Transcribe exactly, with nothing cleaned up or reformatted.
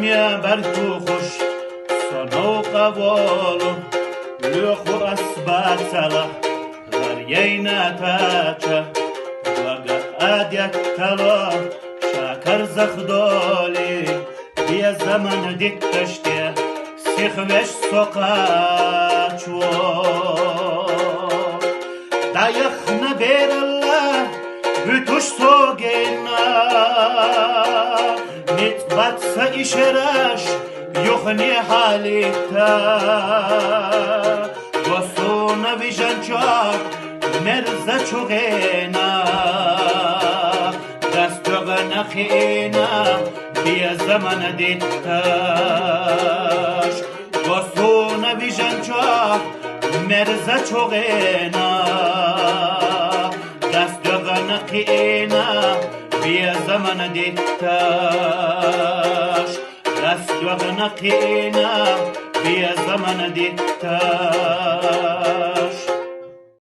Ме бар тухуш, со новкъа волу, лоьху ас бацала, лар яйна тача, вага адеттало, ша карзах доли, безаман дитташте, сихвеш со кхачо. Даяхна бералла, бутуш согена, мицбаца ишераш, юхне халита. Госуна вижанчо, мерза чугена, дас догана хина, безаман дитташ. Госуна вижанчо, мерза чугена, дас догана хина, безаман дитташ. Дас догана хина, безаман дитташ.